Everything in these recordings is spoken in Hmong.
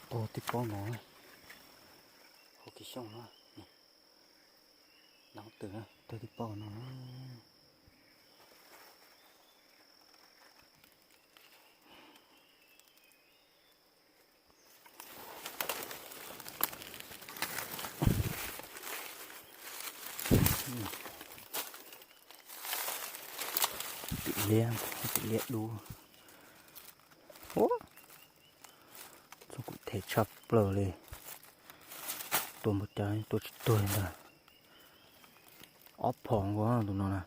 Tuag tib pob no, hauv Kiv Xyooj no, nov twm tuag tib pob no. Tim liab, tim liab dub. Txog kuv them tshaj plaws li. Tua npaum cas tua tsis tuag li ntag. Ob phom nkaus tus no na.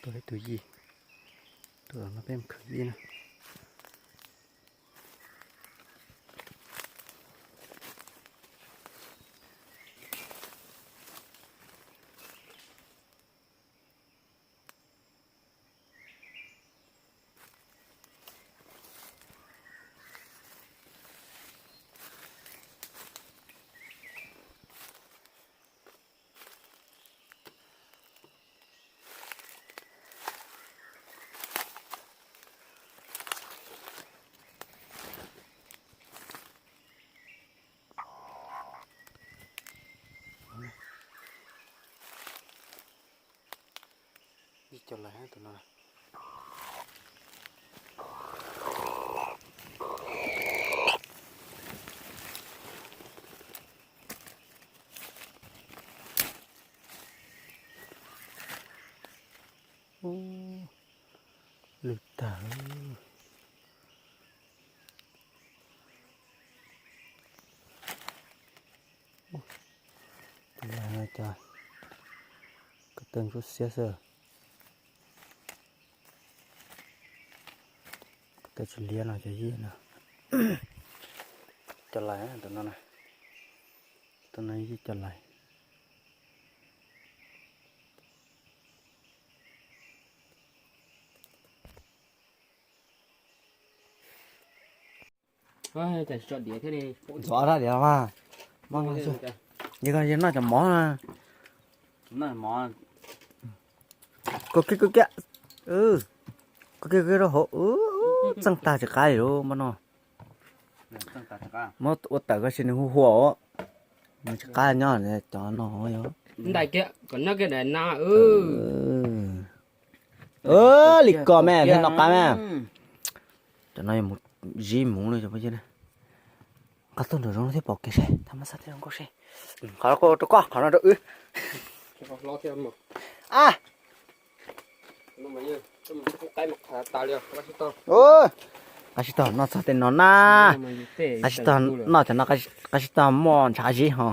Tuaj ib tug yij, tuaj no peb mus khwv yij na. Yij cov lais tus no. Lwj tag. Tus no cov ko taw ntsuab xiab xwb. Ko taw tsis liab no cov yij no. Cov lais tus no na. Tus no yij cov lais. Ntxov rab diav mas. Yog noj cov mov na. Kua kiag kua kiag. Kua kiag kua kiag rau hauv. Txeej tag tsis qab li lub mov no. Muab ua tawm koj sis nws hu hua os. Nws tsis qab nyob cov no yog. Ntais kiag kom nyob kiag daim na. Li ko me thiaj noj qab me. Cov no yog mus zib mus li cov phooj ywg na. Nqa tuaj nram zoov thiab pom kev seb, thaj mab xaj thiab zoo nkauj seb. Qhov no rau koj, qhov no rau wb. Qab sib tog noj txog tej no na. Qab sib tog noj txog no, qab sib tog muaj ntshav zib ho.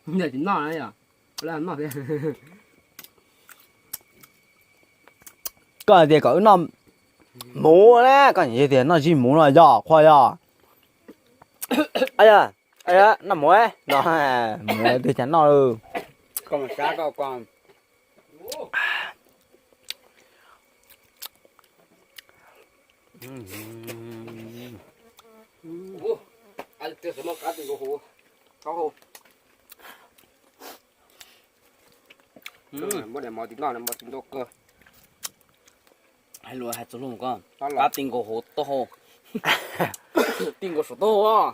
Noj thiab. Koj hais tias kom wb noj hmuv na, koj tias noj zib hmuv no yog qhua yog. Noj hmuv no, hmuv twg cas noj. Muab daim mov tim no, mov tim no kawg. Hais lus hais txog lub ko, qab ti nkaus hauv taub hau. Ti nkaus saum taub hau.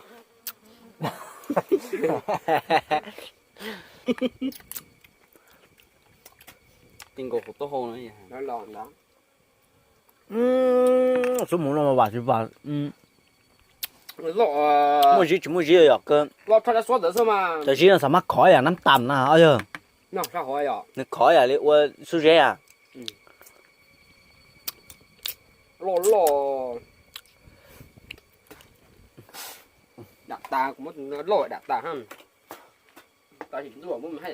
Ti nkaus hauv taub hau no. Xub hmuv no vam tsis vam. Muaj zib tsis muaj zib yom, cov zib no xav mas khov yam nab tas na os yog. Nws khov yam li ua xub zeb a. Loj loj. Dam tas, kuv muab loj dam tas. Tab sis ntuj muab me haj